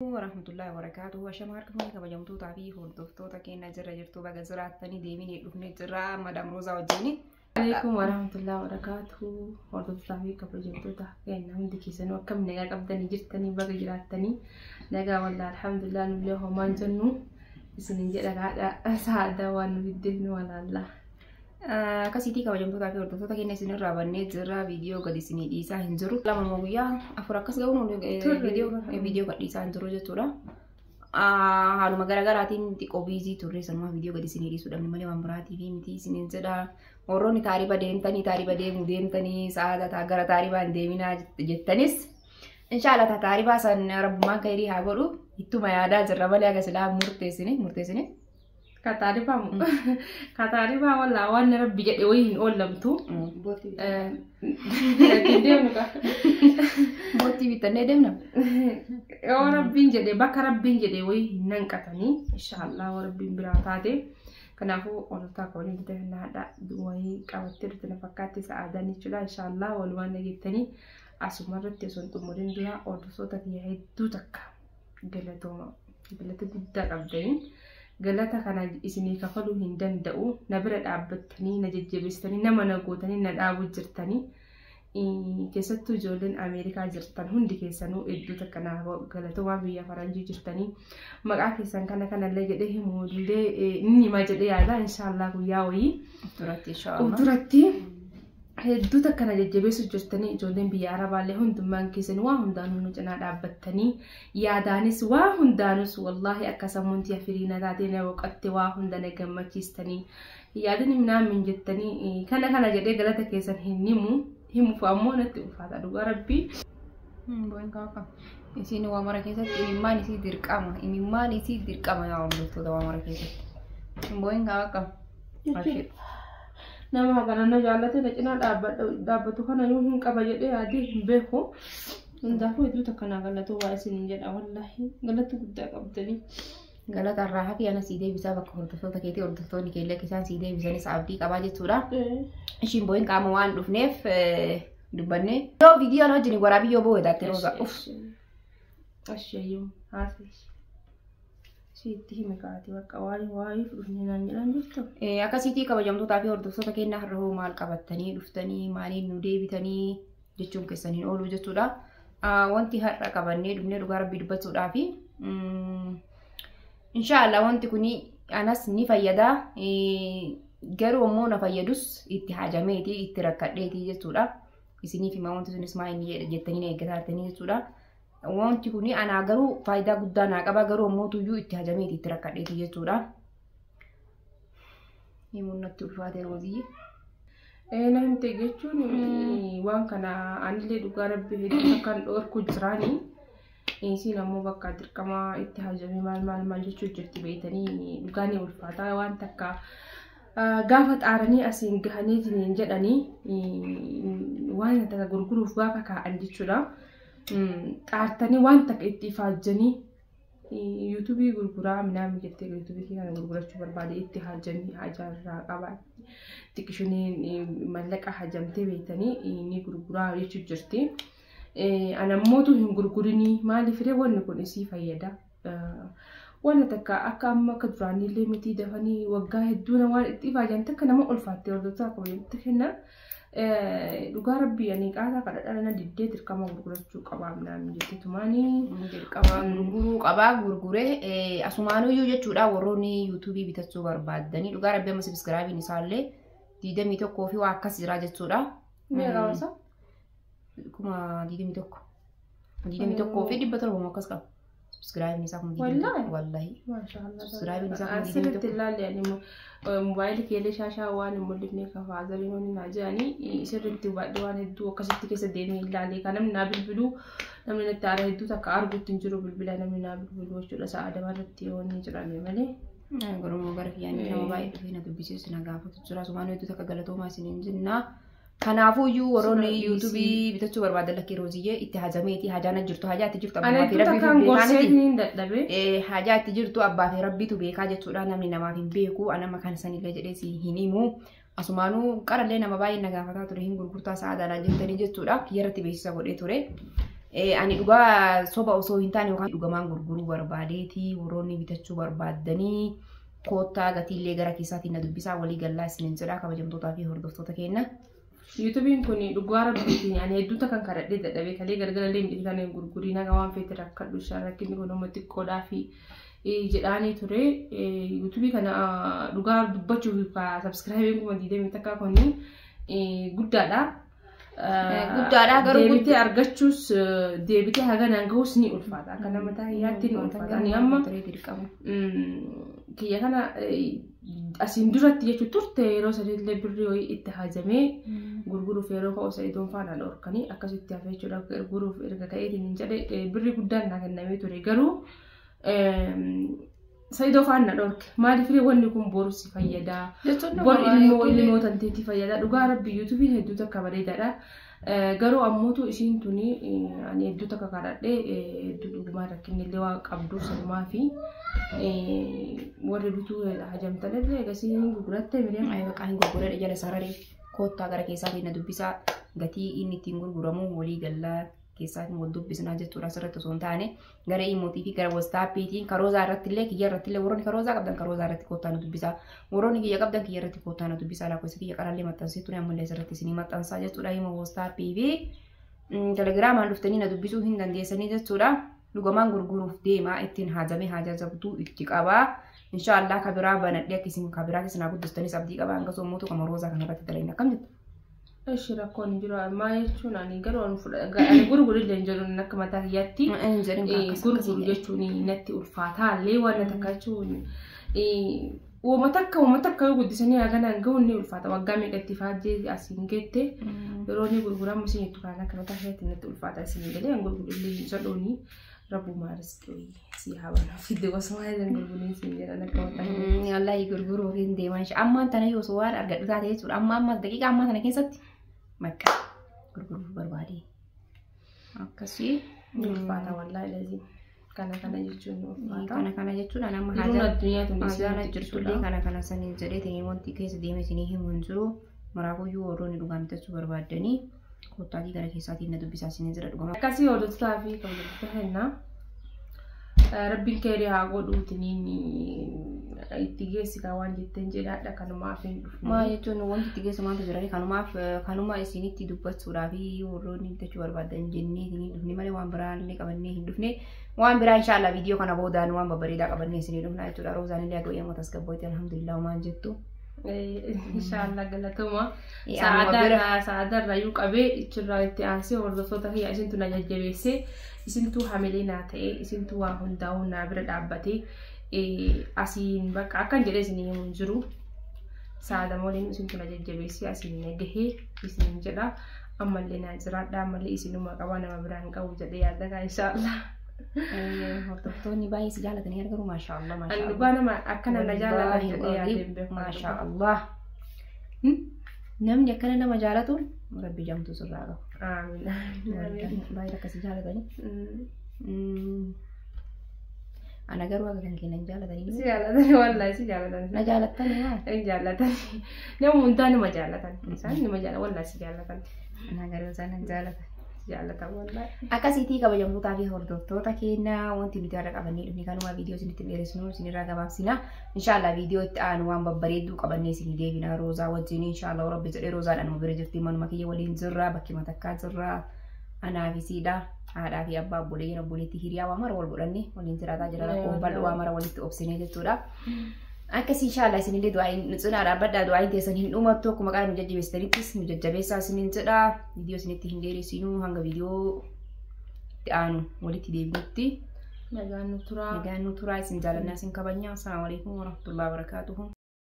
Warahmatullahi wabarakatuh. Ashama harka fuunee kabajamtootaa fi hordoftoota keenya jirra jirtu baga jiraattanii deebinee dhufnee jirra Madam Roozaa wajjin. Alaikum warahmatullahi wabarakatuh. Hordoftoota fi kabajamtoota keenya hundi keessanuu akkam nagaa qabdanii jirtanii baga jiraattanii nagaa wallaa alhamdulillah nullee homaan jennu isinin jedha haadha sa'aadaa waan nu diddeefnu walaallaa. Akkasiitii kabajamtootaa fi hordoftoota keenya isinirraa bannee jirra viidiyoo gadi isinii dhiisaa hin jiru. Lama moo guyyaa afur akkas ga'uun viidiyoo gad dhiisaa hin jiru jechuudha. Haaluma garaagaraatiin xiqqoo biizii turre sanumaa viidiyoo gadi isinii dhiisuu dhabne malee waan biraatii fi miti isiniin jedha. Warroonni taariba deemtanii taariba deemuu deemtanii sa'aataa gara taaribaa hin deeminaa jettanis inshaallah taaribaa san rabbummaan kairii haa godhu ittuma yaadaa jirra malee aga silaa murteessine murteessine. Kataaribaa wallaa waan rabbi jedhe wayii hin oollamtu. Ittiin deemnu qaba. Boottii bitannee deemna. Yoo rabbiin jedhe bakka rabbiin jedhe wayii hin nanqatanii inshaallah yoo rabbiin biraa taate. Kanaafuu hordoftoota kabajamtoota keenya haadha wayii qabattee dhufte na fakkaatti sa'aadaan jechuudha inshaallah walumaan dhageettanii asuma irratti osoo hin xumuriin dura hordoftoota kiyya hedduu takka galatooma galata guddaa qabdanii. Galata kana isinii kafaluu hin danda'u. Na bira dhaabbattanii, na jajjabeessitanii, nama na gootanii, na dhaabuu jirtanii. Keessattuu ijoolleen Ameerikaa jirtan hundi keessanuu hedduu takka na galatoomaa biyya faranjii jirtanii. Maqaa keessan kana kanallee jedhee himuullee inni himaa jedhee yaada inshaallah guyyaa wayii. Duratti inshaallah. Duratti hedduu takka na jajjabeessu jirtanii ijoolleen biyya arabaallee hundummaan keessan waa hundaanuu nu cinaa dhaabbattanii yaadaanis waa hundaanus wallaahi akka sammuun tiyya firiina taatee na boqotte waa hunda na gammachiistanii yaadni minaamin jettanii kana kana jedhee galata keessan hin himu himuuf ammoo natti ulfaata dhugaa rabbii. Bo'in kaaka. Isiin waa mara keessatti imimmaan isii dirqama. Imimmaan isii dirqama yaa hordoftoota waa mara keessatti. Bo'in kaaka. Nama kana na jaallate na cinaa dhaabbatu kana yoo hin qaba jedhee yaadee hin beeku. Hundaafuu hedduu takka naa galatoo waa isiniin jedha wallaahi galata guddaa qabdanii. Galata irraa hafi ana sii deebisaa bakka hordoftoota keetii hordoftoonni keellee akka isaan sii deebisanis abdii qabaa jechuudha. Ishiin bo'in qaama waan dhufneef dubbanne. Yoo viidiyoon wajjin waraabii yoo bo'e taatte Rooza. Uff. Ashayyuu haasee. Sitti hime kaati bakka waa'ee waa'ee dhufne naan jedhan jirtu. Akkasiitii kabajamtootaa fi hordoftoota keenya har'a hoo maal qabattanii dhuftanii maaliin nu deebitanii jechuun keessan hin oolu jechuudha. Wanti har'a qabannee dhufnee dhugaa rabbii dubbachuudhaa fi inshaallah wanti kun anas ni fayyada. Garuu ammoo na fayyadus itti hajameeti itti rakkadheeti jechuudha. Isiniif himaa wanti sunis maa inni jettanii na eeggataa jirtanii jechuudha. Wanti kun anaa garuu faayidaa guddaa naa qaba garuu ammoo tuyyuu itti hajameeti itti rakkadheeti jechuudha. Himuun natti ulfaate Rooziyye. Na himte jechuun waan kana anillee dhugaa rabbi hedduu akkan dhorku jiraanii. Isiin ammoo bakka dirqama itti hajamee maal maal maal jechuu jirti beeytanii dhugaa ni ulfaataa waan takka gaafa xaaranii asiin gahaniitiin jedhanii waan takka gurguruuf gaafa kaa'an jechuudha. Xaartanii waan takka itti ifaajjanii yuutuubii gurguraa minaamin jettee yuutuubii kana gurgurachuu barbaade itti hajamii hajaarraa qaba. Xiqqishuniin mallaqa hajamtee beeytanii ni gurguraa jechuu jirti. Anammootu hin gurgurinii maaliif ree wanni kun isii fayyada. Wanni takka akka amma akka duraanillee miti dafanii waggaa hedduu waan itti ifaajan takka nama ulfaattee hordoftoota kabajamte kenna. Dhugaa rabbii ani qaasaa kadhadhaa na diddee dirqama gurgurachuu qabaa minaamin jettee tumaanii. Dirqama gurguruu qabaa gurguree asumaanuyyuu jechuudha warroonni yuutuubii bitachuu barbaaddanii dhugaa rabbii amma sabiskiraabiin isaallee 21 fi waa akkas jira jechuudha. Meeqa wasa? 21,000. 21,700 akkas qaba. Subscribe isaa kun Wallaahi. Wallaahi. Maashaallah. Subscribe isaa kun Asirratti ilaalle ani mobaayilii keellee shaashaa waan hin mul'ifne kafaa zariin naa jedhanii sirriitti hubadhe waan hedduu akkasitti keessa deemee ilaalee kan namni naa bilbiluu namni natti aara hedduu takka arguutti hin jiru bilbila namni naa bilbiluu jechuudha sa'a dabarratti yoo inni jedhame malee. Garuu gara kiyyaanii nama baay'ee dhufee na dubbisiisu na gaafatu jira. Asumaan hedduu takka galatoomaa isiniin jenna. Kanaafuu warroonni yuutuubii bitachuu barbaadan lakkii Rooziyyee itti hajameeti hajaana jirtu hajaa itti jirtu Ani abbaa fi hedduu rabbiitu takkaan beekaa gorsee miti. hin dadhabe. Hajaa itti jirtu abbaa fi rabbiitu beekaa jechuudha namni namaaf hin beeku anama kan sanillee jedhee si hin himu. Asumaanuu qarallee nama baay'ee na gaafataa ture hin gurgurtaa sa'aadaadhaan jettanii jechuudha kiyyarratti beeksisa godhee ture. Ani dhugaa soba osoo hin taane yookaan dhugamaan gurguruu barbaadeeti warroonni bitachuu barbaaddanii koottaa gatiillee gara keessaatiin na dubbisaa walii gallaa isiniin jedha kabajamtootaa fi hordoftoota keenya. Yuutuubiin kun dhugaa rabbiitiin ani hedduu takkan kadhadhee dadhabee kalee gargaralee hin kan gurgurii naga waan feete rakkadhu ishaan rakkinni kun uummata xiqqoodhaa fi jedhaanii ture. Yuutuubii kana dhugaa dubbachuuf sabskiraayibiin 20,000 takka kun guddaadha. Guddaadha garuu deebitee argachuus deebitee haganaan gahus ni ulfaata. Akka nama taayyaatti ni ulfaata. Ani amma kiyya kana asiin duratti jechuun turte yeroo sadiillee birrii wayii itti hajamee gurguruuf yeroo ka'u sa'idoon faanaan dhorkanii akkasitti hafee jechuudha. Gurguruuf erga ka'eetiin hin jedhe birrii guddaan naa kennamee ture garuu Sa'idoo faana dhorke maaliif wanni kun boru si fayyada boru ilmoo ilmoo tanteetti fayyada dhugaa rabbi yuutuubiin hedduu takka bareedaadha. Garuu ammootu isiin tuni ani hedduu takka kadhadhee hedduu dhugumaa rakkinni illee waan qabduuf sanumaa fi warri bituu hajamtanillee egasii hin gurguratte miree. Ay baqaa hin gurguradhe jala sararee koottaa gara keessaatiin na dubbisaa gatii inni ittiin gurguramu walii gallaa keessaatiin wal dubbisnaa jechuudha asirratti osoo hin taane gara imootii fi gara wastaappiitiin karoozaa irratti illee kiyya irratti illee warroonni karoozaa qabdan karoozaa irratti koottaa nu dubbisaa warroonni kiyya qabdan kiyya irratti koottaa nu dubbisaa lakkoofsa kiyya qarallee maxxansee ture ammallee asirratti isinii maxxansaa jechuudha hima wastaappii fi telegiraamaan dhuftanii na dubbisuu hin dandeessanii jechuudha. Dhugamaan gurguruuf deemaa ittiin haajamee haajaa jabduu itti qabaa. Inshaallah kabiraa banadhee akka isin kabiraa keessan haa guddistanis abdii qabaa hanga sommootu qama roozaa kanarratti dalagne akkam jettu. Ishi rakkoon hin jiru ammaa jechuun ani garuu ani gurgurillee hin jedhu akka mataa kiyyaatti gurguru jechuun natti ulfaataa illee waan takka jechuun uuma takka yoo guddisanii haganaan gahuun ni ulfaata waggaa meeqatti faajjee asiin geette yeroo inni gurguramu isin jettu kan akka mataa kiyyaatti natti ulfaata isin galee an gurgurillee hin jedhuuni rabbumaa riskii si haa banaa fidde gosuma jedhan gurguriin siin jedhan akka mataa kiyyaatti. Wallaahi gurguruu hin deeman ammaan tana yoo waan argadhu taate jechuudha amma amma daqiiqa ammaa tana keessatti. Bakka gurguruuf barbaade akkasii ulfaata wallaahi lazim kana jechuun ulfaata kana jechuun ani amma haajaan jirtullee kana saniin jedhee ta'ee wanti keessa deeme isinii himu hin jiru maraakuyyuu warroonni dhugaa bitachuu barbaaddanii koottaatii gara keessaatiin na dubbisaa isinii jira dhugama. Akkasii hordoftoota fi kabajamtoota kennaa rabbiin keerii haa godhuutiniin itti geessikaa waan jetteen jedhaadha kanumaaf hin dhufne. Maa jechuun wanti itti geessu maaltu jira kanumaaf kanuma isinitti dubbachuudhaa fi warroonni bitachuu barbaadan jennee isinii dhufne malee waan biraa illee qabannee hin dhufne waan biraa inshaallah viidiyoo kana boodaan waan babbareedaa qabannee isinii dhufna jechuudha roozaan illee akka yommuu tasgabbooti alhamdulillah waan jettu. Inshaallah galatuma sa'aadarraa iyyuu qabee ichirraa itti aansee hordoftoota kiyya isintu na jajjabeessee isintu hamilee naa ta'ee isintu waa hundaa'uu naa bira dhaabbatee asiin bakka akkan jedhee isin himu hin jiru. Saada waliin isintu na jajjabeessee asiin na gahee isin jedha. Ammallee naa jiraadha ammallee isinuma qabaa nama biraan hin qabu jedhee yaada kaa inshaallah. Hordoftoonni baay'ee si jaalatanii argamu maashaallah maashaallah. Ani dhugaa nama akkana na jaalatan jedhee yaadeen beeku. Maashaallah. Namni akkana nama jaalatuun rabbi jamtuu sirraa qaba. Amiin. Baay'ee akkasii jaalatanii. Ana garuu akka kan kennan jaalatanii. Si jaalatanii wallaahi si jaalatan. Na jaalattanii maa? Hin jaalatan. Nama hundaa nima jaalatan. Isaan nima jaalatan wallaahi si jaalatan. Ana garuu isaan hin jaalatan. Jaalatan wallaahi. Akkasiitii kabajamtootaa fi hordoftoota keenya wanti nuti har'a qabannee dhufne kanuma viidiyoo isinitti dheeressinu isinirraa gabaabsina. Inshaallah viidiyoo itti aanu waan babbareedduu qabannee isinii deebina roozaa wajjin inshaallah rabbi jedhee roozaadhaan nu bira jirti manuma kiyya waliin jirra bakki matakkaa jirra anaa fi siidha haadhaa fi abbaa obboleeyyan obboleettii hiriyaa waa mara wal godhanne waliin jiraataa jira rakkoon bal'oo waa mara walitti obsine jechuudha. Akkasii inshaallah isinillee du'aayin cinaa dhaabbadhaa du'aayin teessan hin dhumattu akkuma qaala nu jajjabeessitanittis nu jajjabeessaa isiniin jedha viidiyoo isinitti hin dheeressinuu hanga viidiyoo itti aanu walitti deebinutti. Nagaan nu turaa. Nagaan nu turaa isin jaalannaa isin kabajnaa. Assalaamu alaikum warahmatullahi wabarakatuhu.